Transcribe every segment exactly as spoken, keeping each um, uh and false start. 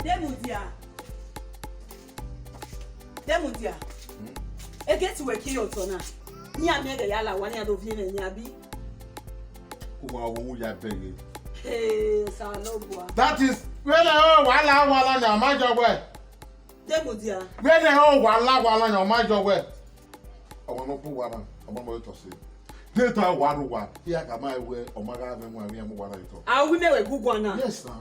Demudia. Demudia. Egeti wẹ kiri otọ na. Iran miẹn ẹghẹ ya la owa, iran do viọ mwẹ yan abi. Uwa wo ya bẹghe. Hey, Osanobua. That is, vbene ọ wa la owa na, ọ ma jọ wẹ. Demudia. Vbene ọ wa la owa na, ọ ma jọ wẹ. Ọmwa ne ọ bu uwa na, ọ ma mu ẹre otọ sẹ. De ta wa rre owa, iran ka ma wẹ ọ ma gha mwẹ wan, iran mu uwa na ye otọ. A wi mẹ wẹ gu guan na. Yes na.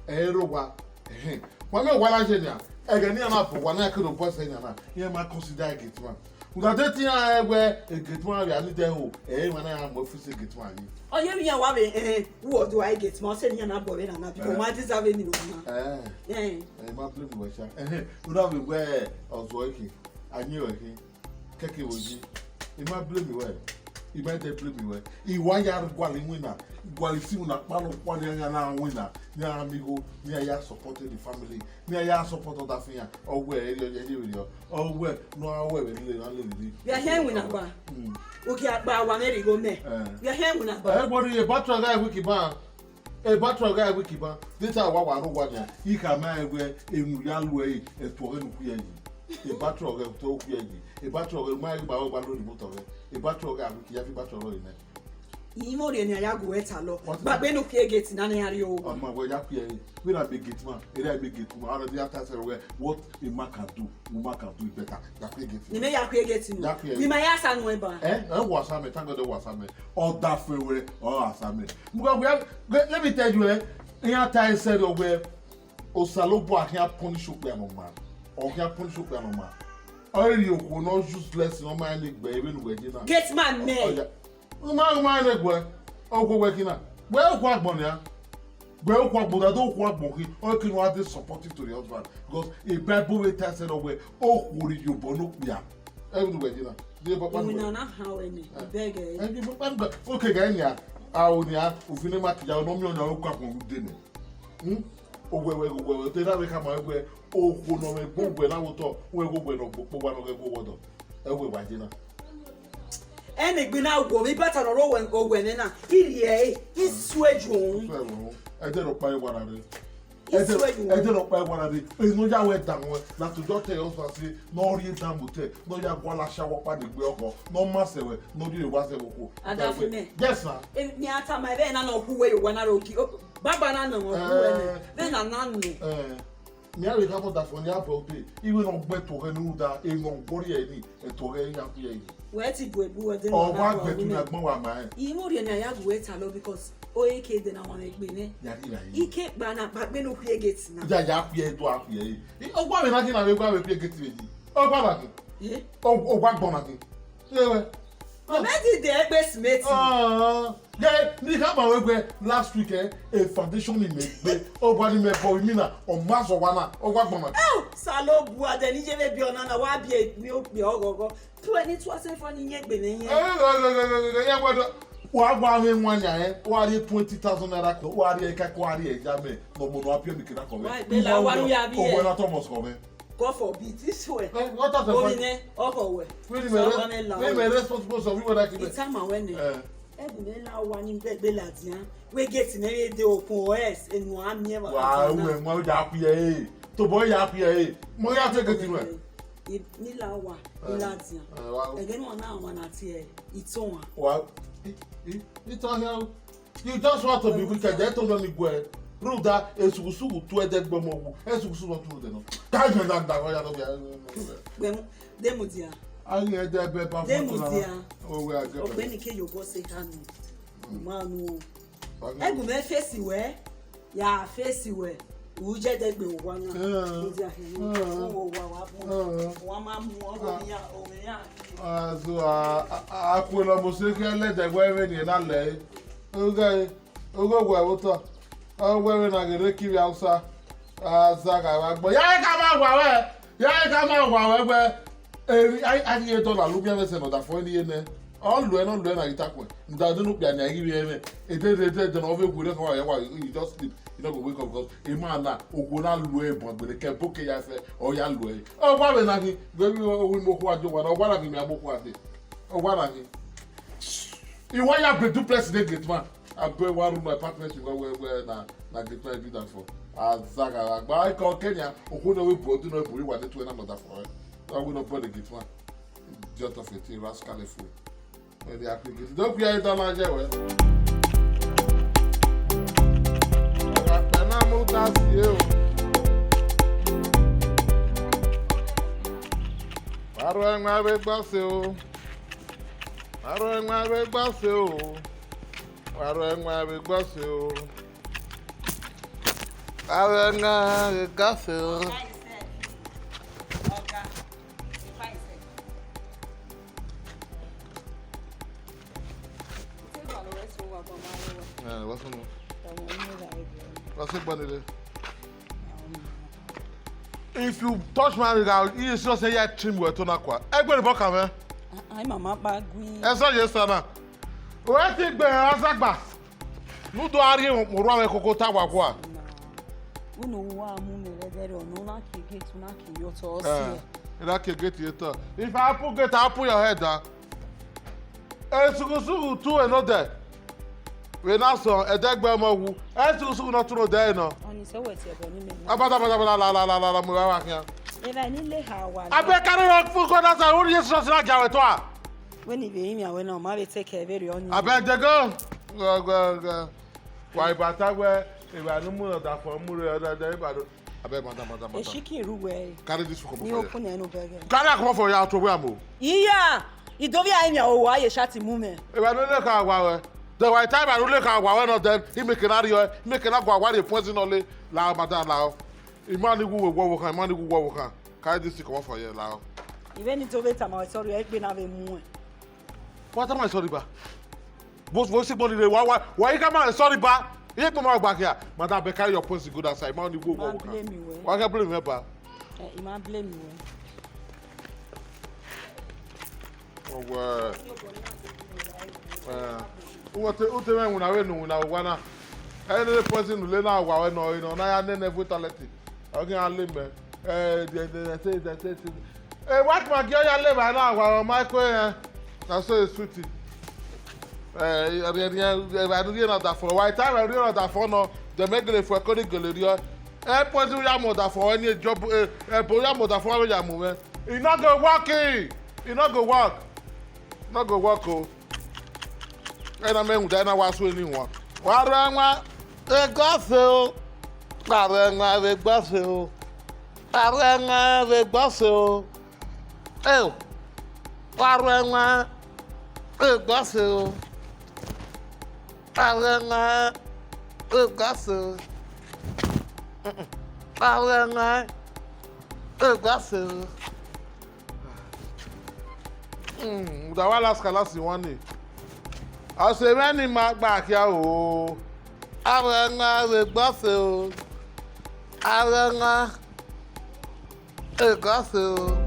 Ẹ i rre owa. Ẹhẹn. Wa mẹ owa na ye nia. Ẹghẹ ne iran na bu owa na, ke do bọ ẹsẹ nia na, iran ma consider gate man. Uda de te iran wẹ gate man vbe a ni dẹ ho, ẹ i emwa na ya mu office gate man yi. Ọ ye vbe iran wa vbe, eh, who do I gate man, ọ sẹ ne iran na bọ vbe na na, because Eh. Wa deserve ni ro na. Eh. Eh. Ẹ ma blame wẹ sha. Ẹhẹn. Uda vbe wẹ ọzọ ẹkhin, a yin ẹre ẹkhin. Kẹkẹ vbe yi, I ma blame wẹ, I ma de blame wẹ. I wa ya gualọ iwinna, gualọ isi iwinna kpalọ ọkpa ne iran na winna, ne iran miẹn igho, ne iran ya support the family, ne iran ya support ọdafẹn iran. Ọ wẹ ẹ rriọ, ẹ rriọ, ọ wẹ ne ọ wẹ vbe lele na lele. Vbe a hiẹn iwinna gba? Mm. Uki akpa wa mwẹ rhie igho mẹ. Eh. Vbe a hiẹn iwinna gba? Ẹ gbọdọ ye, battery gha weak ban. Battery gha weak ban. This a wa wa rre owa nia, I khama ẹn wẹ emwi ya lu ẹre, ẹtuọghẹ ne u khuẹ yi. Battery ọghẹ, ẹtuọghẹ u khuẹ yi. Battery ọghẹ, ma ghi ba wẹ gba lori motor ọghẹ. Battery ọghẹ a weak, ya fi battery ọghẹ nẹ. Imẹ orhiọn ne a ya gu wẹ talọ. What? Gbagbe ne u khuẹ gate na ne a rrie o. Ọma wẹ ya khuẹ ẹre. Vbene a be gate man, erha a be gate man, a rẹ dia ta sẹ wẹ, what a man can do, woman can do it better. Ya khuẹ gate. Ne imẹ ya khuẹ gate nu. Ya khuẹ. Imẹ ya sa nu ẹba. Eh, ẹ wa sa mẹ, thank God ẹ wa sa mẹ. Ọdafẹn wẹ, ọ a sa mẹ. Because we have, let, let me tell you, eh, iran ta ẹsẹ rẹ wẹ, Osanobua khian punish okpia ne ọ ma. Ọ khian punish okpia ne ọ ma. Ọ rhie okhuo ne ọ useless ne ọ ma ne gbe vbene uwẹ je na. Gate man mẹ. Ọ ya. U ma, u ma ne gbe. Okhuo wẹ khin na. Wẹ okhuo agbọn nia. Wẹ okhuo agbọn, da do okhuo agbọn khin. Ọ khin wa dey supportive to the husband. Because e Bible vbe ta ẹsẹ rẹ wẹ, okhuo rhie obọ ne okpia. Vbene uwẹ je na. Di ebo kpa Iwinna na ha wẹ nẹ, Eh. I beg ẹ. Ẹ, di ebo kpa Okay, guy nia. A o nia, ofin ne ma tiya, ọ nọ miẹn ọna, okhuo agbọn ru de nẹ. Hmm? Owẹwẹ, owẹwẹ, te na vbe khama wẹ, okhuo nọ mwẹ gbe owẹ na vbe otọ, wẹ ghe owẹ nọ gbe okpogba nọ ghẹ ghe owẹ ọdọ. Ẹ wẹ wa je na. Ẹnegbe na wọ mwẹ, ibata nọ rre owẹ, owẹ mwẹ na, I rhie ẹre, I suẹ ju ohun. Suẹ ohun. Ẹdẹ rẹ ọkpa i wa na rre. I Ẹdẹ, suẹ ju ohun. Ẹdẹ rẹ ọkpa i wa na rre. Eno ya wẹ da mwẹ, na to jọ tẹ ọsọ ase, ne ọ rhie da mu tẹ, ne ọ ya gualọ ashawo ọkpa ne egbe ọkhọ, ne ọ ma sẹ wẹ, ne ọ rhie wa sẹ vbe okhuo. Adafi mẹ. Yes, sir. E, mi a tama ẹvbo na ne ọ khu wẹ ye owa na rre ogi. O, baba na nọ mwẹ, ọ khu wẹ nẹ. Eh. Vbe na na nọ. Eh. Mẹ a vbe khama ọdafẹn ne a bọ ude, iwinna ọ gbe ẹtuọghẹ ne u da, emwi ne ọ gbe ọrriẹ ni, ẹtuọghẹ iran khuẹ yi. Wẹ ti bu ebu wẹ de Ọ wa gbe ẹtu ne agbọn wa ma rẹn. I mu orhiọn ne a ya gu wẹ talọ because ọ i ke de na wan egbe nẹ. Ya ghi ra yi. I ke kpa na kpa gbe ne u khuẹ gate na. Ya ya khuẹ do a khuẹ yi. Ọ wa vbe na ghi na vbe gua vbe khuẹ gate vbe yi. Ọ wa na ghi. Eh? Ọ wa gbọn na ghi. Ye wẹ. Ọ mẹ ti de egbe smith. Ah. Ghe, ne I khama wẹ wẹ last week, eh, e foundation ni mẹ gbe, ọ wa ni mẹ bọ vbe imina, ọ ma zọ wa na, ọ wa gbọn na. Oh, Osanobua, de ne I ye vbe biẹ ọna na, wa biẹ mi okpia ọghọghọ. Tuẹ ni tuẹ sẹ fọ ni ye egbe ne iye. Eh, eh, eh, eh, eh, eh, eh, wa do. Wa wa mwẹ wan yan, eh, wa rhie twenty thousand naira kọ, wa rhie ka kọ, wa rhie ya mẹ, nọ mo no apia mi kira kọ mẹ. Wa gbe la wa ru ya bi Ọ wẹ e. Na Thomas kọ mẹ. God forbid, this way. Eh, what does the Omi point? Nẹ, ọkọ wẹ. Really, So, my re-, one la really, my way. Responsible of you when I keep It's time I went. Eh. Ẹgùn mẹ la wa ni gbẹgbẹ ladian. We get me de okun o es enu a mi wa. Wa, we mo ya khuẹ e. To boy ya khuẹ e. Mo ya take it well. Ni la wa, Eh. Ni ladian. Eh, wa. Ẹgẹ ni wọn na wọn na tie. It's on. Wa. I, I, it's on here. You just want to be wicked. Ẹ to nọ ni guẹ. Rhunmwuda, esugusugu tu ẹdẹ gbe ọmọ wu. Esugusugu tu ẹdẹ nọ. Ka je na da ya no bia. Gbẹmu, Demudia. A ghi ẹdẹ ẹbẹ ba fọ Demudia. Owe a je. Ọgbẹni ke yo go say ha nu. Ma nu o. Ẹgùn mẹ fesi wẹ. Ya fesi wẹ. U je ẹdẹ gbe owa na. Eh. Demudia he. Eh. Owa wa bu. Eh. Wa ma mu ọgọ ni ya, owe ya. Ah, so, ah, ah, ah, akhuẹlọ mo se kẹ lẹdẹ wẹ vbe ni na lẹ. Oge, oge wẹ vbe otọ. Ọ wẹ vbe na ghe rre kivbi Hausa. Aza gha vbe agbọn. Ya ka ma wa wẹ. Ya ka ma wa wẹ wẹ. Eri, a, a ghi ye dọla lu biẹ vbe sẹ ne ọ da fọ eni ye nẹ. Ọ luẹ ne ọ luẹ na ghi ta khuẹ. Muda de ne okpia ni a ghi vbe ẹmwẹ. Ede, ede, ede, ede, na ọ vbe werriẹ kọ wa, ya wa, you just sleep. You no go wake up because a man na, okhuo na luẹ bọ gbere kẹ boke ya fẹ, ọ ya luẹ. Ọ wa vbe na ghi, vbe vbe owi mo khuẹ ajo wa na, ọ wa na ghi mi a mo khuẹ ade. Ọ wa na ghi. I wa ya be duplex de gate man. A bẹ one room apartment, wẹ, wẹ, wẹ na, na gate man build am for. A zagha gba, I can Kenya, okhuo nọ vbe bu ọdun nọ bu wa ne tuẹ na mother for. I will not burn the gate man. Idiot of a thing, rascal fool. Wẹ ne a kpe gate. Don't we are down there, wẹ. Ọgha pẹ na mu ta si e o. Wa rre ẹwaẹn vbe gba se o. Wa rre ẹwaẹn vbe gba se o. Wa rre ẹwaẹn vbe gba se o. Wa rre ẹwaẹn vbe gba se o. Eh, what's up, man? What's up, man? If you touch my ring, I'll, you see, say, yeah, trim we to na kwa. Egbe ni boka me. Ai, mama, bagui. Eso ye sana. Wẹ ti gbe azagba. Nu do a rhie mu orhu amwẹ koko ta wa kua. Unu wa mu mẹ vbe ẹdẹrẹ ọnọ, na kie gate, na kie yọ tọ, ọ si. Eh, na kie gate ye tọ. If I open gate, I open your head down. Esughusughu tu ẹre nọ dẹ. Vbe na sọn, ẹdẹ gbe ọmọ wu. Esughusughu nọ tu nọ dẹ ẹre nọ. Ọni sẹ wẹ tie ẹbọ ni mẹ na. Abada, abada, abada, la, la, la, la, la, mu wa wa khian. Eva ni le ha wa. Abẹ kare rọ fu kọ na sa, uri Jesus na gia wẹ tọ a. Wẹ ni vbe yin mẹ wẹ na, ọ ma vbe te kẹ vbe rriọ ni. Abẹ dego. Gọ, gọ, gọ. Wa ibata wẹ, evba ne u mu ne ọdafọn mu rre ọdada, evba do. Abeg, madam, madam, madam. Eshiki ru wẹ. Carry this one comot for here. Ni open ẹ no bẹgẹ. Carry am comot for here, out of where I'm o. Iya, idovia emian owa ye shati mu mẹ. Evba ne u le kha wa wẹ. Then wa time evba ne u le kha wa wẹ nọ, then I make na rriọ, I make na gua wa rhie poison nọ le. Lao, madam, lao. I ma ni wu wẹ wọ khan, I ma ni wu wọ khan. Carry this thing comot for here, lao. Ivẹ ni to vbe tama sorry, ẹ gbe na vbe mu ẹ. Wa tama sorry ba. Vos, vos si gbọnni re, wa, wa, wa, I ka ma sorry ba. Iye kpọ ma gba kia. Madam, be carry your points go that side. Ma ni wo, wo, wo. Ma blame you, eh. Wa ka blame me ba. Eh, I ma blame you, eh. Owa. Eh. Uwa te, ute me wuna we nu wuna wa na. Ẹ ne poison le na wa we nọ, nọ na ya nene vitalit. Ọ ghi a le mẹ. Eh, the, the, the, the, the, the, eh, what my girl ya le ba na wa ma ko eh. Na so e sweet. Eh, ẹ, ẹ, ẹ, ẹ, ẹ, na da fọ. Wa time ẹ na da fọ nọ. Dem me gele fọ ko ni gele riọ. Eh, poison ya mu da fọ ni job, eh, eh, bo ya mu da fọ ya mu we. E no go work. E no go work. No go work o. Ena me mudia, ena wa su eni wan. Wa rre ẹwaẹn vbe gọfe o. Wa rre ẹwaẹn vbe gọfe o. Wa rre ẹwaẹn vbe gọfe o. Eo. Wa rre ẹwaẹn vbe gọfe o. Wa rre ẹwaẹn vbe gọfe o. Wa rre ẹwaẹn vbe gọfe o. Hmm, da wa last class wan ni. Ọ sẹ mwẹ ne ima gba khian o. Avbe ẹwaẹn vbe gbe ọse o. Avbe ẹwaẹn vbe gbe ọse o.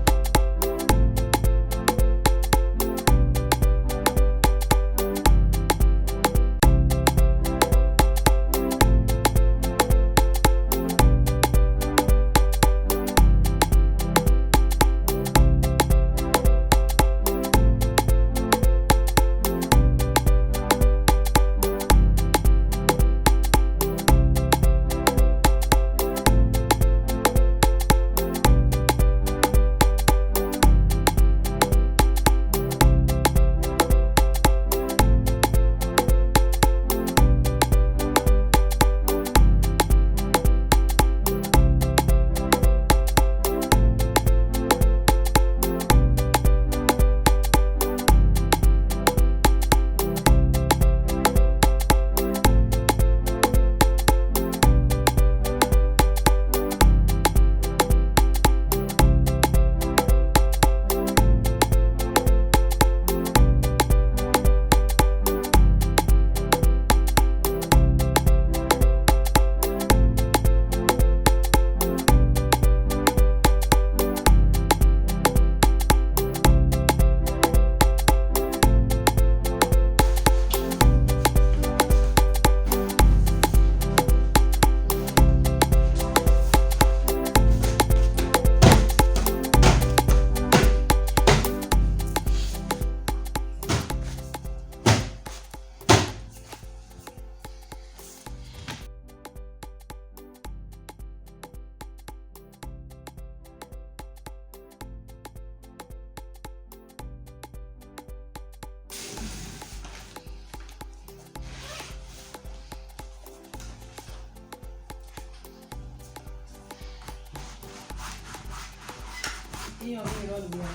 Iran ọghe rọ lele a.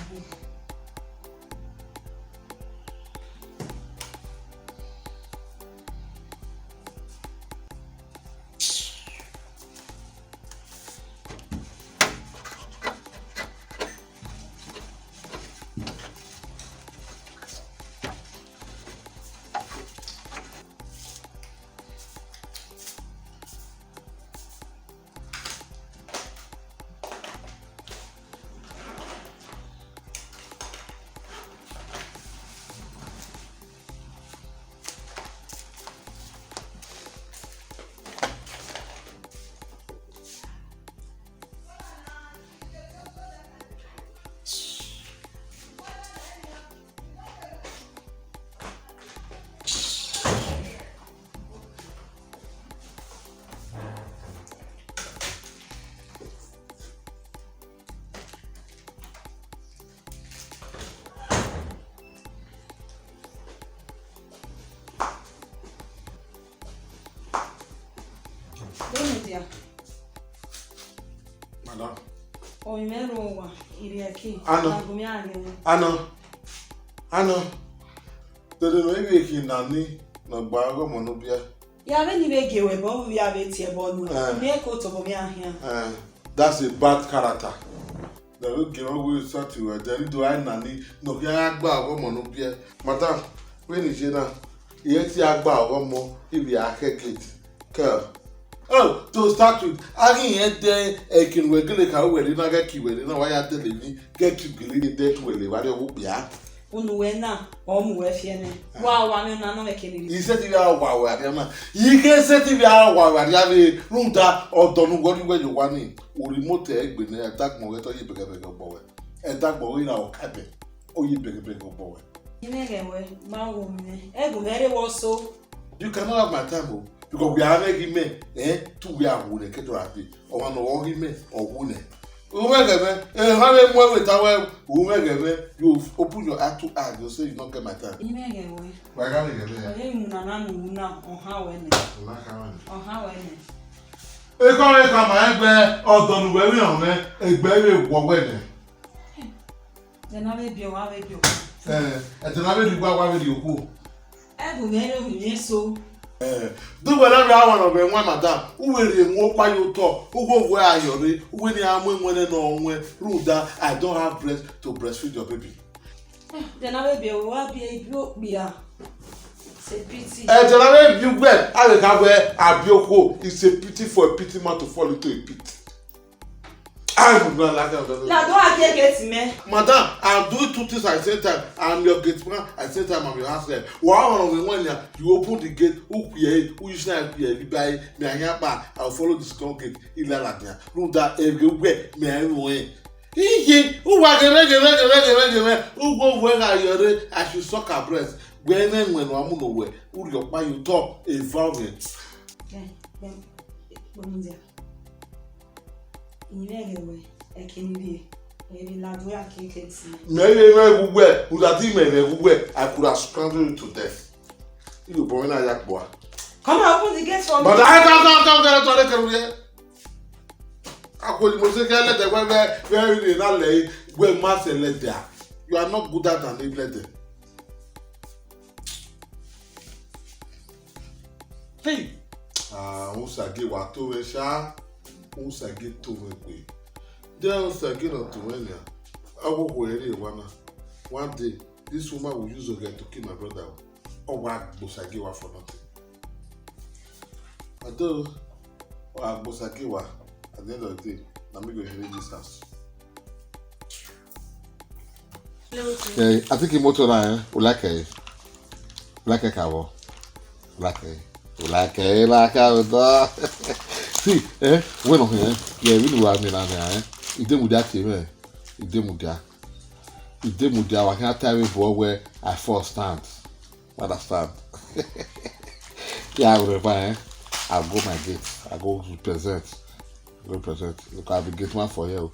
Demudia. Madam. Ọ mwẹ rre owa, irhiẹke. Anọ. Agbọn mẹ a ghe mwẹ. Anọ. Anọ. Dede ne I vbe khin nani ne ọ gba ọghọmọ ne u biẹ. Ya vbe ne I vbe gie ruẹ ẹbọ, u ya vbe tie ẹbọ nuẹn. Eh. Mẹ ko tobọ mẹ a khian. Eh, that's a bad character. Dẹ vbe gie ruẹ wẹ sọti ruẹ, dẹ ne I do a nani ne ọ khian gha gba ọghọmọ ne u biẹ. Madam, vbene I ye na, I i tie a gba ọghọmọ, I vbe a khẹ gate. Kẹ. Oh, to start with, a ghi rẹn dẹ ẹkin ne uwẹ gele kha uwẹ rre na, ghẹ ke uwẹ rre na, wa ya dẹlẹ emwi, ghẹ ke gele rre dẹ ke uwẹ le vbe arriọ vbe okpia. Unu wẹ na, ọ mu wẹ fiẹ nẹ. Wa wa mwẹ ọna nọ vbe ẹke ni. I sẹtin vbe a wa wẹ arria na. I ghe sẹtin vbe a wa wẹ arria vbe rhunmwuda ọdọ ne uwẹ rhie uwẹ ye owa ni. U rhie imoto ẹre gbe nẹ, ẹdagbọn ọghe te ọ ye bẹgẹbẹgẹ obọ wẹ. Ẹdagbọn ọghe ra ọka ẹbẹ, ọ ye bẹgẹbẹgẹ obọ wẹ. I mwẹ ghẹ wẹ, ma wo mwẹ. Ẹgu mwẹ rre wọ so. You cannot have my time o, because we are ready men, eh, to we are who they get to happy. Ọmwa ne ọ ghi mẹ, ọ wu nẹ. U mwẹ ghẹ mwẹ, eh, ha vbe mu ẹvbo ta wẹ, u mwẹ ghẹ mwẹ, you open your eye, two eyes, you say you don't get my time. I mwẹ ghẹ wẹ. Wa gha vbe ghẹ mwẹ ya. Ọyẹ mu nana nu na, ọ han wẹ nẹ. Ọ na kha wẹ nẹ. Ọ han wẹ nẹ. Ekhọe, ekhọe ma egbe, ọdọ ne uwẹ vbe họn mwẹ, egbe vbe wọ wẹ nẹ. Ẹdẹ na vbe biẹ, wa vbe biẹ. Eh, ẹdẹ na vbe rhie uwa, wa vbe rhie okhuo. Ẹbu mwẹ rre ovbi mwẹ eso. Eh, do wẹ na vbe a wan nọ vbe wan madam, u vbe rhie emu ọkpa ye otọ, u gho vuẹ ayọ rre, u wẹ ne a mu ewẹnrẹn ne ọ wọn, rhunmwuda, I don't have breast to breastfeed your baby. Ẹdẹ na vbe biẹ, wa biẹ ibi okpia. It's a pity. Ẹdẹ na vbe biẹ uwẹ, a vbe kha wẹ a biẹ okhuo, it's a pity for a pity man to fall into a pit. I would not like that. Now, don't attack gate, man. Madam, I'm doing two things at the same time. I'm your gate man, at the same time, I'm your house help. Wa wan nọ vbe wan ya, you open the gate, u khie, u use na khie, bi bai, me a yan pa, I'll follow the second gate, ilala dia. Rhunmwuda, ẹvbo wẹ, me a yan wẹ. Iye, u wa ghe mwẹ, ghe mwẹ, ghe mwẹ, ghe mwẹ, ghe mwẹ. U gho vuẹ gha yọ rre, I should suck her breast. Wẹ ne ẹwẹn ne a mu ne owẹ, u rhie ọkpa ye otọ, eva mwẹ. Eh, eh, eh, eh, I mwẹ ghẹ wẹ, ẹke ne I rrie, I vbe ladian ke ke si. Mẹ vbe mwẹ vbe uwẹ, rhunmwuda te I mwẹ mwẹ vbe uwẹ, I could have strangled you to death. I do bọ mwẹ na ya kpua. Come and open the gate for me. But I can't, can't, can't, can't, can't, can't, can't. Akoli mo se ke ẹlẹdẹ wẹ, wẹ, wẹ, wẹ, na lẹ, wẹ ma sẹ ẹlẹdẹ a. You are not good at an ẹlẹdẹ. Hey! Ah, Usage wa to mwẹ sha. Usage to mwẹ gbe. Then Usage na to mwẹ nia. Awo ho ere wa na. One day, this woman will use Oge to kill my brother. Ọ wa gbe Usage wa for nothing. Although, ọ wa gbe Usage wa, at the end of the day, na me go inherit this house. Eh, I think imoto na, eh, u like it. U like it, Kawo. U like it. U like it, like it, da. See, eh, when on here, yeah, we know what I mean, eh. I dey with that team, eh. I dey with that. I dey with that. I can't tell you for where I first stand. Understand? Yeah, whatever, eh. I go my gate. I go represent. Represent. Look, I be gate man for here.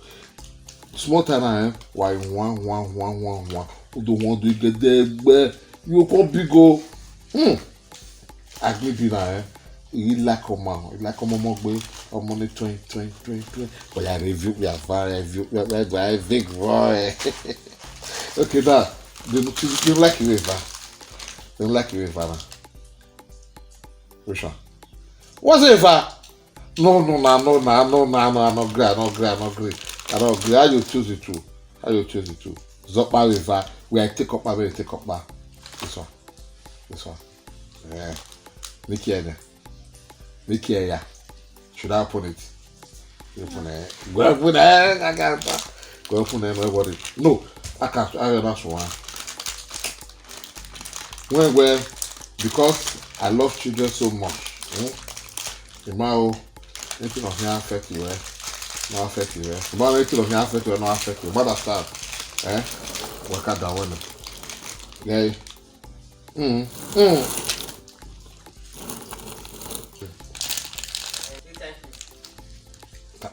Small time now, eh? Why one, one, one, one, one? Who don't want to get there? You come big go. Hmm. I give you now, eh? I like ọmọ, I like ọmọ, ọmọ gbe, ọmọ ni tuẹn, tuẹn, tuẹn, tuẹn. But ya review, ya va review, ya va review, boy. Okay, now, do you, do you like it, Eva? Do you like it, Eva, now? Which one? What's it, Eva? No, no, no, no, no, no, no, no, I no agree, I no agree, I no agree. I no agree. How you choose it too? How you choose it too? Zọkpa Eva, wẹ I take ọkpa, wẹ I take ọkpa. This one. This one. Yeah. Make it there. Make it here. Should I open it? You open it. Go open it. I can't. Go open it. No worry. No. I can't. I can't. Well, well, because I love children so much. Hmm? Ima o, anything of here affect you, eh? No affect you, eh? Ima, anything of here affect you, no affect you. But I start, eh? Work out that one. Yeah. Mm. Mm.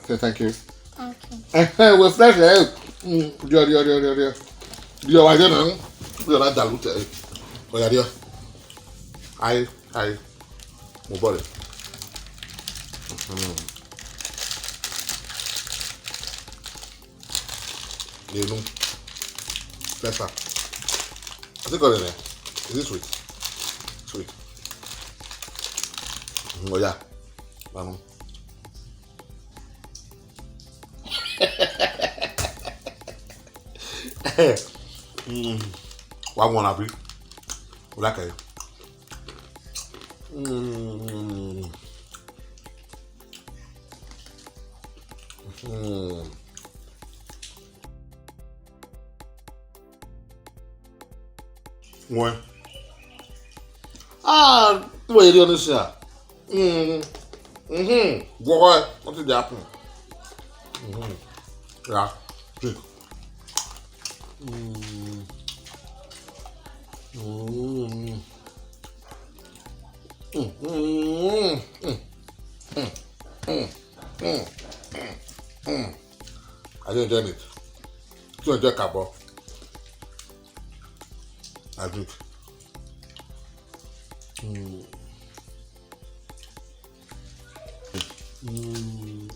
Say thank you. Thank you. Thank you. Eh, eh, we fresh, eh? Mm. Dio, dio, dio, dio, dio. Dio, wa dio na. Dio na dilute, eh. Oya, dio. Ai, ai. Mo bọlẹ. Mm. Lenu. Bless her. I think got it there. Is it sweet? Sweet. Mm, oh yeah. Lanu. Mm. Wa wọn abi? Like it. Mm. Mm. Wẹn. Ah, wẹ ye rhie ọnii sia. Mm. Mhm. Guọghọ, nothing dey happen. Mhm. Yeah. Drink. Mm. Mm. Mm. Mm. Mm. Mm. Mm. Mm. Mm. Mm. I dey enjoy it. Too enjoy kabo. I drink. Mm. Mm.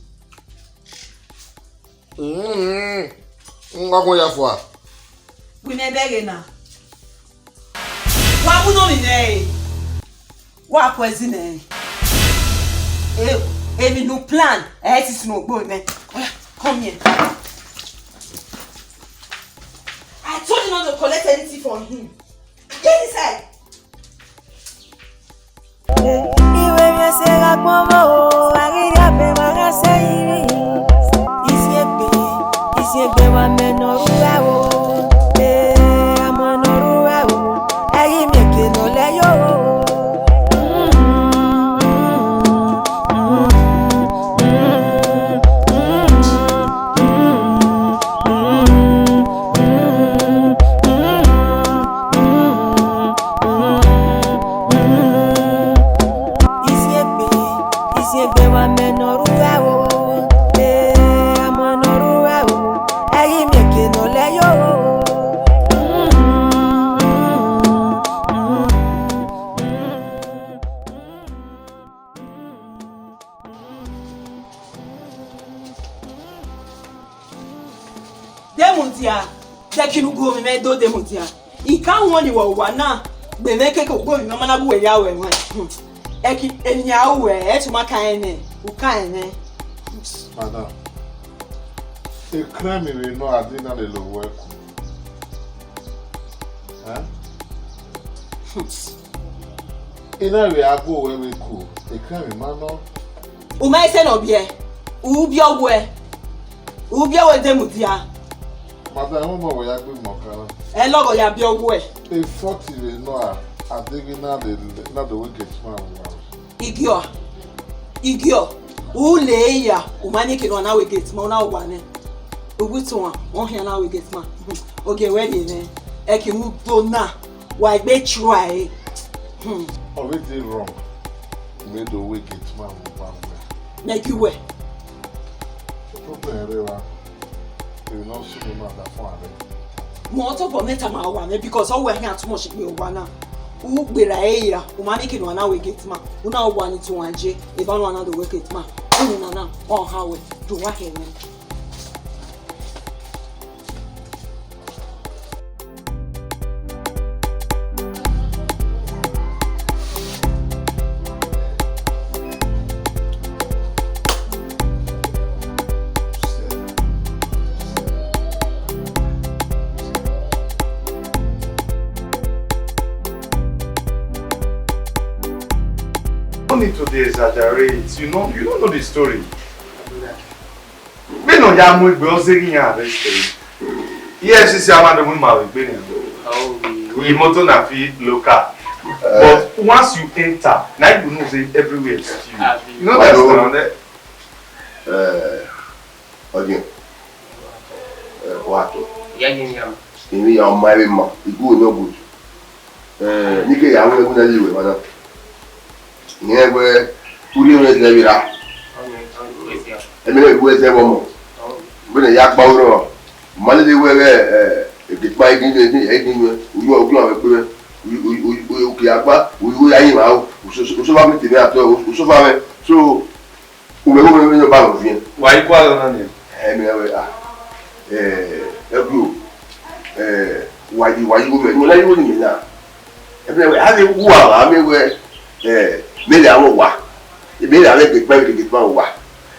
Mm. Mm. Wa gun ya fua. Wi mẹ bẹghe na. Wa mu nọ mi nẹ e. Wa ku ẹzi nẹ. Eh, emwi ne u plan, ẹ i sisi ne ogbo nẹ. Oya, come here. I told you not to collect anything from him. Get inside. Iwe gha sẹ gha gbọnmwẹ o, a ghi rhie abe emwa gha sẹ iri. Isiegbe, isiegbe wa mẹ ne ọ rhurha o. Ee, a mẹ ne ọ rhurha o. Ẹ ghi miẹn eke ne ọ lẹ yo. Isiegbe, isiegbe wa mẹ ne ọ rhurha o. Ee, a mẹ ne ọ rhurha o. Ẹ ghi miẹn eke ne ọ lẹ yo. Demudia, de ẹki ne u gu ovbi mwẹ do, Demudia. I ka wọn ni wẹ owa na, gbe mwẹ keke ogbe ovbi mwẹ ma na gu wẹ ya ruẹ ẹmwẹ. Ẹki, eni a ru wẹ, ẹ tu ma ka rẹn nẹ, u ka rẹn nẹ. Madam, ekrẹn emwi vbe nọ a di na lele owẹ ku. Eh? Ena vbe a gu owẹ vbe ku, ekrẹn emwi ma nọ. U ma i sẹ ne ọ biẹ, u biẹ ọghuẹ, u biẹ ọghuẹ Demudia. Madam, ẹmwẹ ọmọ wẹ ya gbe mọ kan na. Ẹ lọghọ ya biẹ ọghuẹ. Efọti vbe nọ a, a deghẹ na lele, na do wẹ gate man vbe uwa. Igiọ, igiọ, u le ya, u ma ni ke nọ na wẹ gate man, u na wa nẹ. Uwu tuan, ọ khian na wẹ gate man. Ogie wẹ rhie nẹ, ẹki mu do na, wa egbe try. Hmm. Ọ vbe dey wrong, mẹ do wẹ gate man vbe uwa wẹ. Mẹ gi wẹ. Problem rre wa, emwi ne ọ sunu na da fọn arẹ. Mẹ ọtobọ mẹ tama uwa nẹ, because ọ wẹ khian too much gbe uwa na. U gberra ẹre ra, u ma miẹn eke ne uwa na wẹ gate man, u na wa ni te uwa je, eva ne uwa na do wẹ gate man, unu na na, ọ ha wẹ, do uwa hẹ mwẹ. No need to dey exaggerate. You know, you don't know the story. Vbene ọ ya mu egbe, ọ zẹ ghi iran arrest. E F C C a ma do mu ima vbe egbe nian. Imoto na fi local. But once you enter, now you know say everywhere is stew. You know that sound, eh? Eh, ọdiọn. Eh, wa to. Emwi ya ọ ma vbe ma, igu ne ọ good. Eh, ne I ke ya ru ẹwu na ye ruẹ emwa na. Irẹn wẹẹ, u rhie mwẹ zẹ vbe ra. Ẹmwẹ ne I ru ẹzẹ vbe ọmọ. Vbene I ya gba aro rrọọ, ma lele wẹẹ ghẹ, eh, egekpa i ghi, i ghi, i ghi mwẹ, u yọ, u yọ mwẹ gbe mwẹ. U, u, u, u, u ke ya gba, u, u ya yin mwẹ aro. Usofa mwẹ te mwẹ atọ, usofa mwẹ. So, u mwẹ, u mwẹ, u mwẹ ba mwẹ viẹn. Wa i kua lọ na nian? Ẹ, mẹ wẹ, ah, eh, ẹgbio, eh, wa yi, wa yi igho mẹ, mo na yi igho ni mẹ na. Ẹ, mẹ wẹ, a vbe wu a, a mẹ wẹ, eh, mẹ lẹ avọ wa. Mẹ lẹ avọ egekpa, egekpa wa.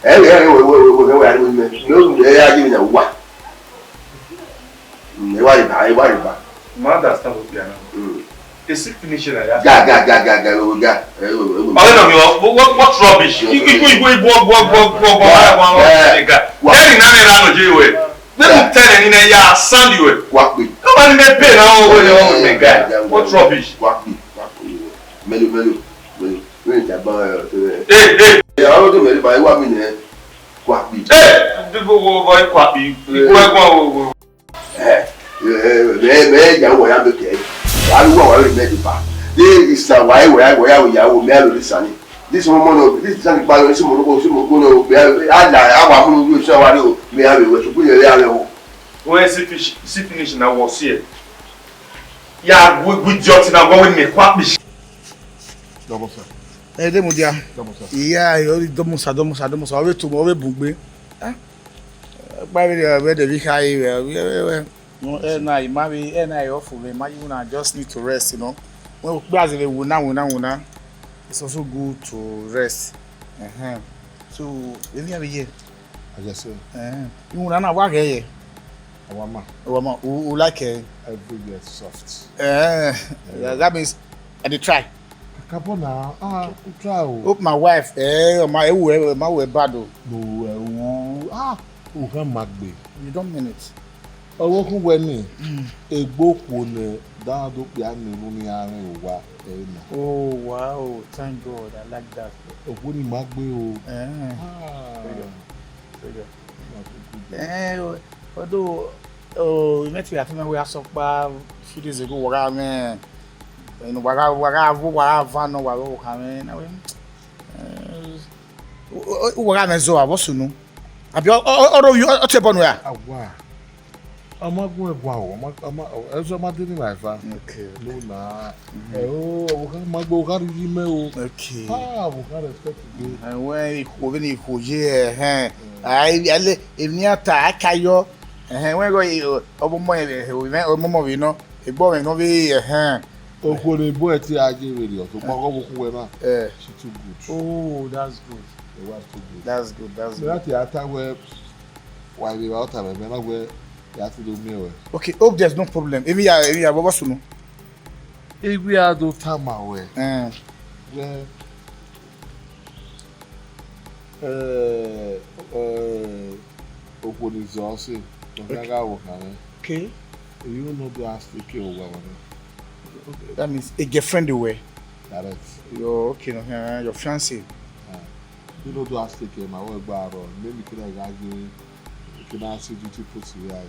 Ẹ, wẹ, wẹ, wẹ, wẹ, wẹ, wẹ, a ri mẹ, mẹ, ẹ, a yi mẹ na wa. Mm, ẹ wa rhie ba, ẹ wa rhie ba. Ma understand okpia na. Mm. Esi finish na ya. Ga, ga, ga, ga, ga, ga. Eh, eh, eh. Ọghe nọ miẹn, what, what, what rubbish? Yes, yes. Igu, igu, igu, igu, igu, igu, igu, igu, igu, igu, igu, igu. Wa. Ẹni na nẹ na nọ je wẹ. Vbene u tẹn nẹ ni nẹ ya sound wẹ. Wa kpe. Nobody may pay na o, o, o, o, guy. What rubbish? Wa kpe, wa kpe. Mẹlo, mẹlo, mẹlo. Mẹlo ta ba, eh, eh. Eh, eh. Eh, àwọn tó mẹ̀lẹ́ báyìí wà mí nìyẹn. Wa kpe. Eh, bí gbogbo ọgọ ikọ àbí ikú ẹ̀gbọ́n o. Eh, eh, eh, mẹ, mẹ ya wọ ya mẹ kẹ. Wa lu wa wa mẹ de ba. De isa wa wa wa ya ya wo mẹ a lo de sani. This one, no, this sani pa lo si mo ko, si mo ko no, mẹ a la, a wa mu lu sa wa lo, mẹ a we we so ku ye ya lo. When see fish, see finish na wo si e. Ya we we idiot na wo we me kwa fish. Double sir. Ẹ de mu dia. Double sir. Iya, yo, double sir, double sir, double sir. Ọ vbe tu, ọ vbe bun gbe. Ah. Gba vbe rẹ, vbe de vbe kha ye vbe, vbe, vbe, vbe. No, ẹ na, ima vbe, ẹ na, ẹ off vbe, ma, you na just need to rest, you know. When ukpia ze vbe wuna, wuna, wuna, it's also good to rest. Uh-huh. So, emwi a vbe ye? I just say. Eh, iwuna na wa ghẹ ye? Awama. Awama, u, u like it? Everywhere soft. Eh, yeah, that means I dey try. Kakabọ na, ah, u try o. Hope my wife, eh, ọ ma, ewu, eh, ma wẹ bad o. No, eh, u, ah, u khan ma gbe. You don't mean it. Ọvbokhan wẹ ni, egbe okhuo ne da do kpia ni unu ni a rẹn owa ẹre na. Oh, wow, thank God, I like that. Okhuo ni ma gbe o. Eh. Ah. Very good. Very good. Eh, although, oh, you met me, I think we have some few days ago, wa gha mwẹ, you know, wa gha, wa gha, wa gha va nọ, wa gha kha mwẹ, na we, eh, u, u, u, wa gha mwẹ zọ, a vbọ sunu. Abi ọ, ọ, ọ, ọ, ọ tie bọ nu ya? Awa. Ọ ma gun ẹguan o, ọ ma, ọ ma, ẹzọ ma de ni ma eva. Okay. No na. Mhm. Ẹ o, ọ kha ma gbe, ọ kha rhie yi mẹ o. Okay. Ah, ọ kha respect gbe. Ẹwẹn ikhuo vbene ikhuo ye, ẹhẹn. Mm. Ai, ale, emwi a ta, a ka yọ. Ẹhẹn, wẹ gọ, ọmọmọ, ọmọmọ vbe nọ, egbe ọmwẹ nọ vbe, ẹhẹn. Okhuo ne ebo ẹte a ye vberriọ, sokpan ọghe ọvbokhan wẹ na, eh, she too good. Oh, that's good. The wife too good. That's good, that's good. Mẹ na te a ta wẹ, wa vbe vba ọta mẹ, mẹ na wẹ, ya te do miẹn wẹ. Okay, hope there's no problem. Emwi ya, emwi ya, vbọ sunu. Iwe a do tama wẹ. Eh. Wẹ, eh, eh, okhuo ni zọ ọse, ọ khian gha vbe okhan mwẹ. Okay. Eyo nọ do a stay ke owa mwẹ. That means a girlfriend wẹ? Direct. Your, okay, no, eh, your fiancé. Ah. Eyo nọ do a stay ke ma wẹ gba rọ, maybe kina gha ye, kina see duty post we are.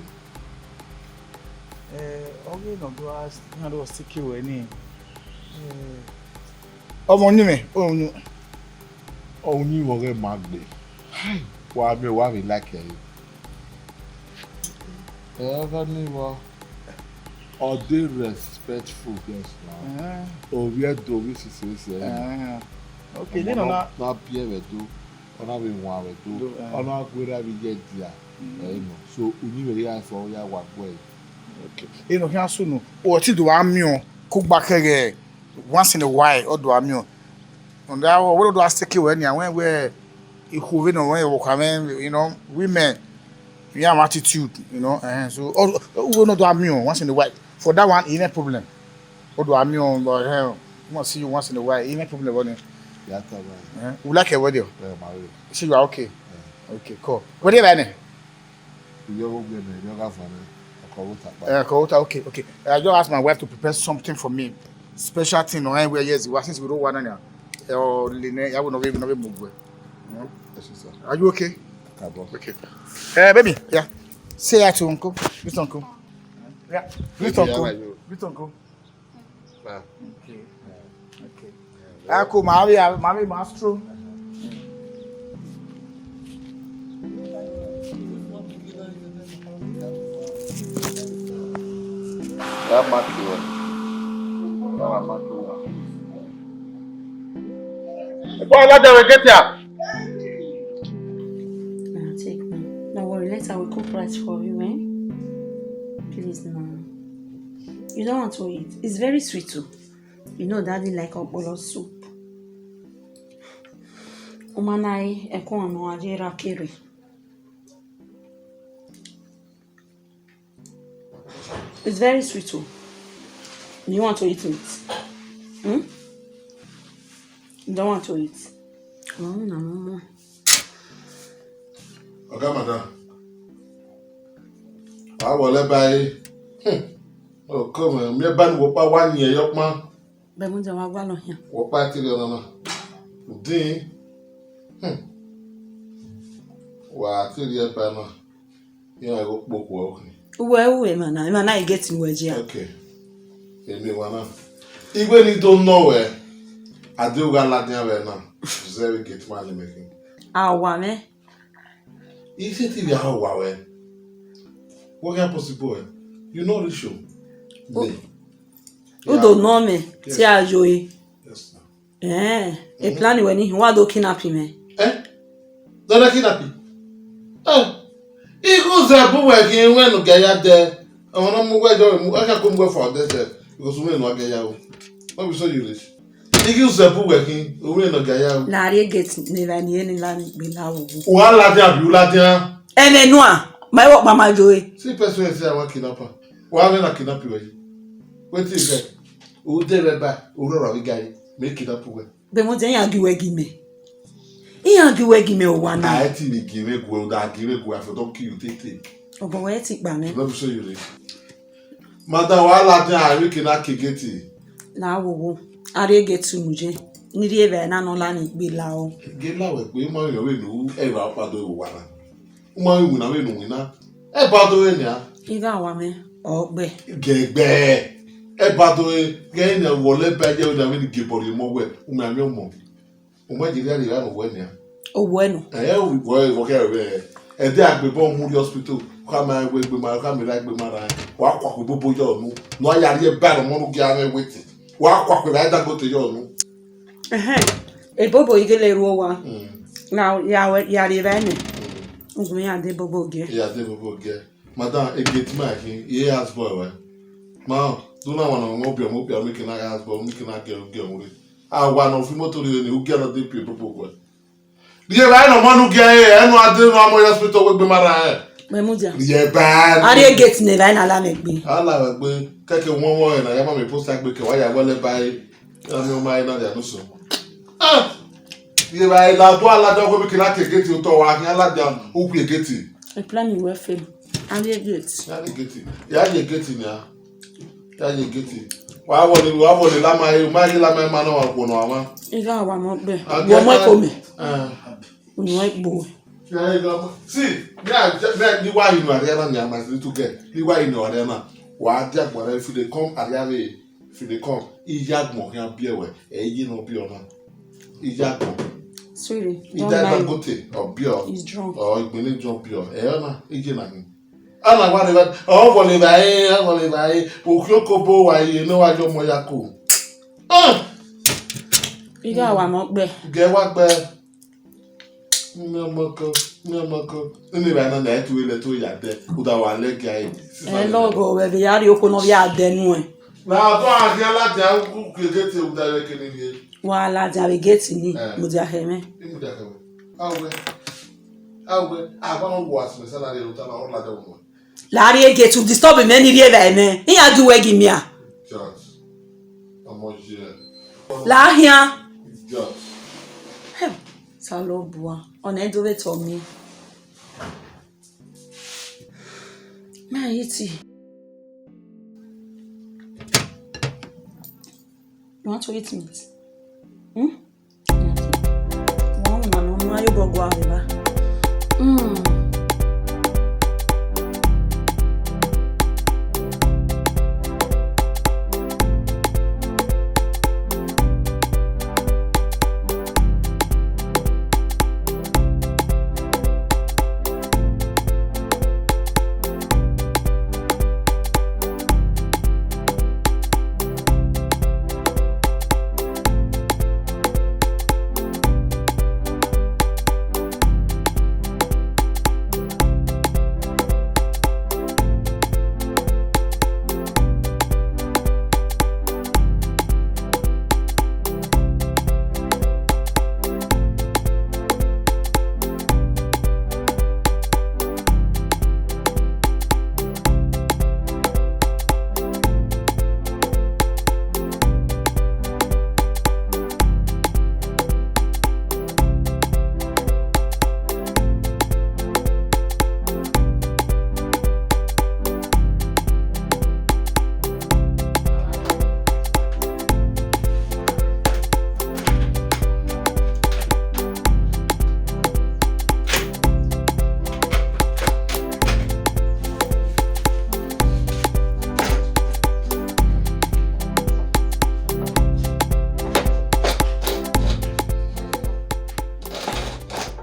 Eh, ọghe nọ do a, na do stay ke wẹ ni. Eh. Ọmọ ni mẹ, ọmọ ni. Ọni vbe ọghe ma gbe. Hai. Wa miẹn wa vbe like ẹre. Ẹ gha ni vbọ. Ọ de respectful girls now. Eh. Ovbi Ẹdo, ovbi sisi ese ẹre. Eh. Okay, then ọna, na biẹ vbe Ẹdo, ọ na vbe wan vbe Ẹdo, do, eh, ọ na werriẹ vbe iye dia. Mm. Ẹre nọ. So, uyinmwẹ ya fo, ọ ya wa guẹ. Okay. Eno khian sunu, ọ ti do wa miẹn kugba kẹghẹ once in a while, ọ do wa miẹn. Ọna wẹ do wa stick wẹ nia, wẹ wẹ ikhuo vbene ọ mwẹ vbe okhuo mwẹ, you know, women, we have attitude, you know, eh, so, ọ, ọ, uwẹ ne ọ do wa miẹn once in a while. For that one, e no problem. Ọ do wa miẹn, but, eh, we must see you once in a while, e no problem vbọ nia. Ya ta ba. Eh, you like wedding? Yeah, ma re. So you are okay? Yeah. Okay, cool. Wedding evba nẹ? Iyọ vbe ogbe nẹ, iyọ gha fan nẹ, ọkọ vbe ota kpa. Eh, ọkọ vbe ota, okay, okay. I just ask my wife to prepare something for me. Special thing, or anywhere, yes, since we don't want any. Or, Lene, I will not be, not be move. Yes, sir. Are you okay? Káàbọ̀. Okay. Eh, baby, yeah. Say hi to uncle. Greet uncle. Yeah. Greet uncle. Greet uncle. Ah. Okay. Okay. Ah, cool. Màá rí, màá rí, màá strong. Ya mark you. Ya mark you. Boy, let them get here. Now take me. No worry, later we cook rice for you, eh? Please, now. You don't want to eat? It's very sweet too. You know daddy like okpolo soup. Uma na ẹkun ọnọ a ye ra kere. It's very sweet too. You want to eat it? Hmm? You don't want to eat? Oh, no, no, no. Oga madam, a wọlẹ ba ẹre. Hmm. Ọkọ mwẹ, miẹn ba ne uwẹ ọkpa wa yin ẹre ọkpa. Bẹghe mudia wa gualọ hian. Wẹ ọkpa te rhie ọnana. Udin. Hmm. Wa te rhie ẹba na. Iran ghe okpokhuo ọkhin. Uwẹ ru emwa na, emwa na i gate ne uwẹ jia. Okay. Emi wa na. Ighẹ ne I do nọ wẹ, a deghẹ u gha ladian vbe na, zẹ vbe gate ma ne mẹ khin. A wa mwẹ. I sẹtin vbe a wa wẹ. What can possible, eh? You no reach o. Me. U do nọ mẹ, te a yo e. Yes, sir. Eh, e plan wẹ ni, wa do kidnap mẹ. Eh? Dọdẹ kidnap? Eh. Igho zẹ bu wẹ khin wẹ ne u gẹ ya dẹ. Ọmọ na mu wẹ jọ mu, ẹ ka ko mu wẹ fọ dẹ sẹ. Because wẹ ne u gẹ ya o. No be so you reach. Igho zẹ bu wẹ khin, wẹ ne u gẹ ya o. Na rhie gate ne va ni eni la ni gbe la wo. Wa ladian abi u ladian? Ẹmwẹ nua, ma i wẹ ọkpa ma yo e. See person wey say I wan kidnap am. Wa vbe na kidnap wẹ yi. Wetin you get? U de vbe ba, u rhọrọ vbe gari, mẹ kidnap wẹ. Bẹghe mudia iran gie uwẹ gie mẹ. Iran gie uwẹ gie mẹ owa na. A i te vbe gie mwẹ gu ẹ, u da gie mwẹ gu ẹ, I for don kill you tete. Obọ wẹ ti kpa mwẹ. No be so you reach. Madam, wa ladian, a rhie eke na ke gate. Na wo wo. A rhie gate unu ye. Ne I rhie vbe na nọ la ni gbe la o. Ghe la wẹ gbe, ma rẹn vbe nu, ẹ i ra ọkpa do vbe owa na. U ma ghi winna vbene u winna, ẹba do re nian. I gha wa mwẹ, ọ gbe. Gẹgbẹ, ẹba do re, ghẹ nian wọlẹ ba ye nian vbene I gie bọ rhie ọmọ wẹ, u ma miẹn ọmọ. U ma je rhie rhie evba ne owẹ nian. Owẹ nọ. Ẹ, u vọ, vọ kẹ vbe, ẹdẹ agbebọ mu rrie hospital, u khama wẹ egbe ma, u khama erha egbe ma ra, wa kua kue bobo yọ unu, ne a ya rhie ẹba ne ọmọ ne u gia mwẹ wẹ te, wa kua kue evba Dangote yọ unu. Ẹhẹn, ebobo i gele ru owa. Mm. Na ya wẹ, ya rhie evba nẹ. Mm. Ugbẹn ya de ebobo giẹ. Ya de ebobo giẹ. Madam, egate ma khin, I house boy wẹ. Ma, do na wan ọmọ obiọmọ, obiọmọ, make na house boy, make na gẹ, gẹ ore. A wa nọ fi moto rhie ni, u gẹ nọ de pie ebobo guẹ. Rhie evba nọ ọmọ ne u gia ẹre, ẹ nu a de nu a mu hospital wẹ egbe ma ra ẹn. Mẹ mudia. Rhie evba nọ. A rhie gate ne evba na la mẹ gbe. A la mẹ gbe, kẹkẹ wọn wọn ẹna, ya ma mẹ post agbe kẹ, wa ya wẹlẹ ba ẹre. Ya mi ọma ẹna dia nusu. Ah! Rhie evba ẹre la do a la da wẹ mi kina ke gate otọ wa, khian la dia u kue gate. E plan wẹ fail. A rhie gate. Ya rhie gate. Ya rhie gate nia. Ya ye gate. Wa vọle, wa vọle lama e, u ma ye lama ma nọ wa khuọ nọ wa ma. I gha wa mọ gbe. A wọ mọ eko mẹ. Ah. Unu egbo. Ya ye lama. See, me, I, me, ni wa inu area na, me and my little girl. Ni wa inu area na. Wa dia gbara, if you dey come area we, if you dey come, I ya gbọn khian biẹ wẹ, ẹ ye nọ biẹ ọna. I ya gbọn. Sorry, I don't die mind. Dangote, or biẹ. He's drunk. Or igbele jọ biẹ. Ẹ ọna, I ye na ni. Ana wa ne va, ọ vọlọ evbare, ọ vọlọ evbare, okhian okobo wa ye ne wa ye ọmọ ya ko. Ah! Ighe a wa mọ gbe. Gẹ wa gbe. Miẹn ọmọ ko, miẹn ọmọ ko. Ene evbare na na ẹtu ele ẹtu ya dẹ, uda wa lẹ gia ẹre. Ẹ lọghọ, wẹ vbe ya rhie okhuo ne ọ vbe a dẹ nuẹn. Na bọ a khian ladian ku ku egeti uda vbe kene rhie. Wa ladian vbe geti ni, Eh. mudia khẹ mwẹ. Imudia khẹ mwẹ. Awẹ, awẹ, a gba nọ wo asmẹ salary ota na, ọ ladian wo. La rhie gate, u disturb mẹ ni rhie vbe mẹ. Iran gi uwẹ gi mia. Idiot. Ọmọ yẹ. La khian. Idiot. Hey, Osanobua, ọna do vbe tọ mẹ. Ma eat. You want to eat meat? Hmm? Wọ́n mọ̀ ní ọmọ ayé bọ̀ gbọ́ àrẹ̀bá. Hmm.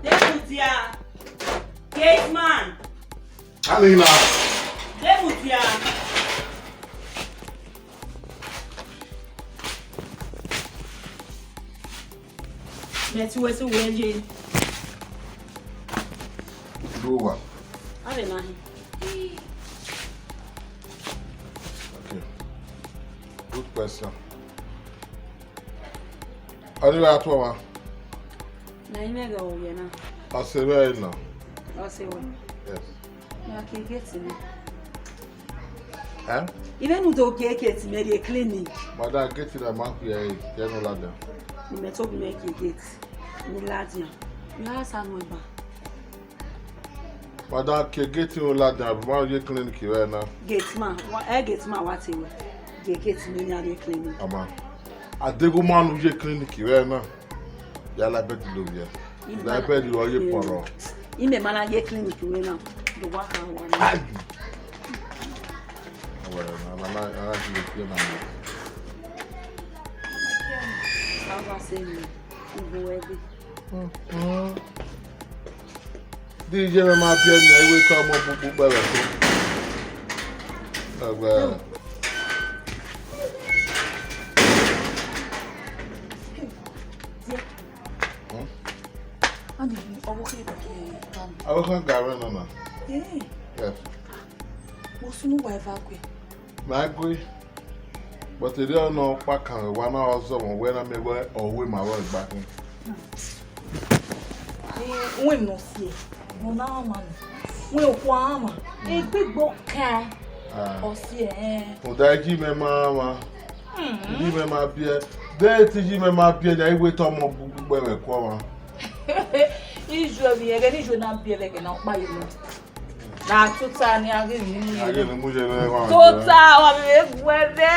Demudia, gate man. Amina. Demudia. Mẹ ti wẹ si wẹ ye. Ibo wa? Avbe na hin. Okay. Good question. Ọni vbe a tuẹ ọmwa? Na imẹ ghẹ vbe ọ vbiẹ na. Ọ sẹ vbe ẹre nọ. Ọ sẹ wẹ? Yes. Na ke gate ni. Eh? Imẹ nu do ke gate mẹ rrie clinic. Madam, gate na ma khuẹ ẹre, ke ẹre ne ọ ladian. Imẹ to bi mẹ ke gate. Ne ladian. Ya sa nu eba. Madam, ke gate ne ọ ladian, ma ye clinic vbe na. Gate man, wa, ẹ gate man wa te wẹ. Ke gate ne ya rrie clinic. Ama. Adeghẹ ma nu ye clinic vbe na. Ya la bed lo vbiẹ. La bed ro ye pọrọ. Imẹ ma na ye clinic vbe na. Do wa ha wa na. Ai. Well, na, na, na, na, ye pie na. Ava se mi. Ugo ẹgbẹ. Mm, mm. Di iye mwẹ ma biẹ nian, I wẹ te ọmọ gbugbu gbe vbe ẹko. Ẹgbẹ. Dear. Hmm? Ani, ọvbokhan ga mwẹ nọ na. Eh. Yes. Wo sunu wa eva gue. Ma gue. But erriọ nọ kpakan wa na ọ zọ mwẹ wẹ na mẹ wẹ ọ ru ma vbe gba khin. Wẹ emwi ne ọ si ẹe, ne ọ na mwa nọ. Wẹ okhuo a mwa, egbigbo kan. Ah. Ọ si ẹe, ẹn. Rhunmwuda iye mwẹ ma mwa. Mm. Iye mwẹ ma biẹ. De te iye mwẹ ma biẹ, ya I wẹ te ọmọ gbugbu gbe vbe ẹko mwa. Iye mwẹ ẹghẹ ne iye mwẹ na biẹ vbe ẹghẹ ne ọ kpa ye nọ. Na tota ni a ghi mu ye. A ghi mu ye ne wa. Tota, wa vbe gu ẹdẹ.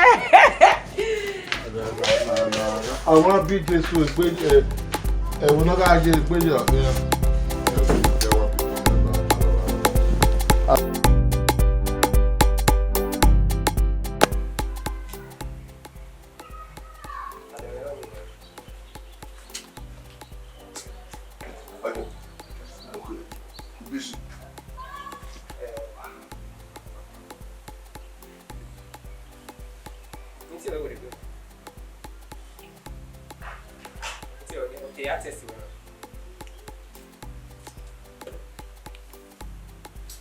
Àwọn bí Jésù egbe, ẹ, ẹ̀wọ̀n náà ká jẹ egbe yọ. Busy. Eh,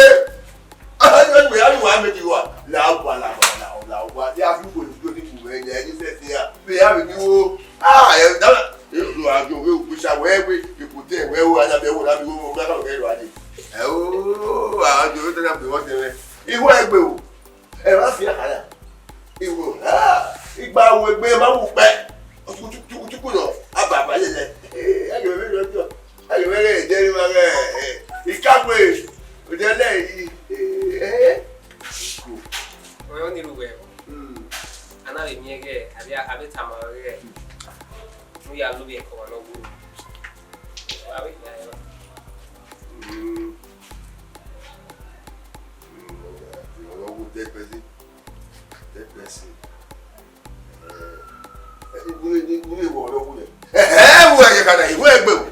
ẹgbẹ. Ayo, ẹgbẹ, ayo, wa mẹ ti wa. La wa, la wa, la wa, la wa. Ya fi wo ni do ni ku mẹ, ya ni sẹ sẹ ya. Be ya be ni wo. Ah, ẹ da. E lu ajo we ku sa we we. Iku te we wo, ana be wo, na bi wo, mo ka ke lu ade. Ẹ o, ajo te na be wo te we. Iwo ẹgbẹ o. Ẹ wa fi akaya. Iwo, ah, igba wo egbe ma wu kpẹ. Otukutukutuku nọ, ababa yẹyẹ. Eh, ẹgbẹ mẹ lọ jọ. Ẹgbẹ mẹ lẹ jẹ ni ma ghẹ, eh, ikakwe. Ojẹ lẹ yi. Eh, eh. Ọyọ ni ru wẹ. Hmm. A na vbe miẹn ghẹ, a vbe, a vbe tama ghẹ. Mu ya lu vbe ẹko wa nọ wu. A vbe ya ya. Hmm. Hmm, ọya, ọya, ọya, wo dead person. Dead person. Eh, eh, wúre, wúre, wúre wọ ọlọ́wọ́ yẹn. Eh, eh, wúre yẹn kàdà, ìwé ẹgbẹ́ o.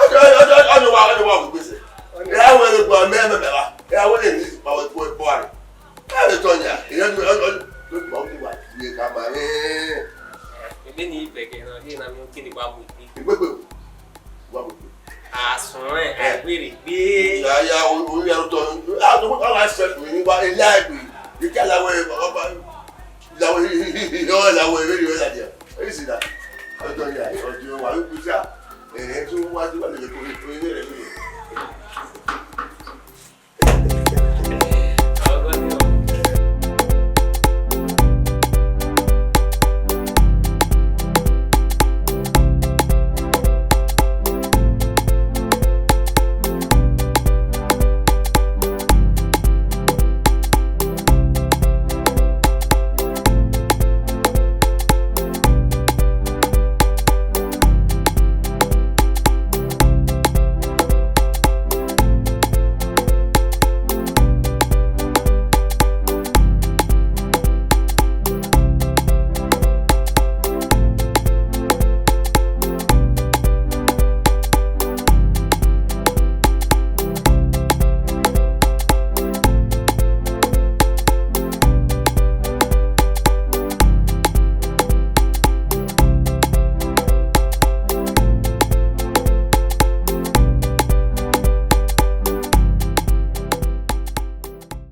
Ọjọ́, ọjọ́, ọjọ́ wa, ọjọ́ wa kò gbèsè. Ẹ á wọ ẹgbẹ́ mẹ́rin mẹ́rin wa. Ẹ á wọ ẹgbẹ́ mẹ́rin wa. Ẹ á lè tọ́ yà. Ìyẹn ló, ló, ló, ló ti wà ní ẹ̀ka màá rẹ̀. Ebe ni ibẹgẹ na, ye na mi kini ba mu ipe. Ìgbégbé o. Wà wò. Àsùnwọ̀n ẹ̀, àìwèrè gbé. Ìyá, ìyá, orí ẹ̀rọ tọ́, a tó kọ́ wá ṣe ẹ̀kùn ní wa, ilé àìpé, ìkẹ́ làwọn ẹ̀, ọba, làwọn, ìyọ́ làwọn èrè ìrọ̀ ìlàjẹ̀. Èyí sì dà. Ọjọ́ ìyá, ọjọ́ wà ló kú sí à. Ẹ̀rẹ́ tó wá sí wà lè kó lè tó ilé rẹ̀ lóye.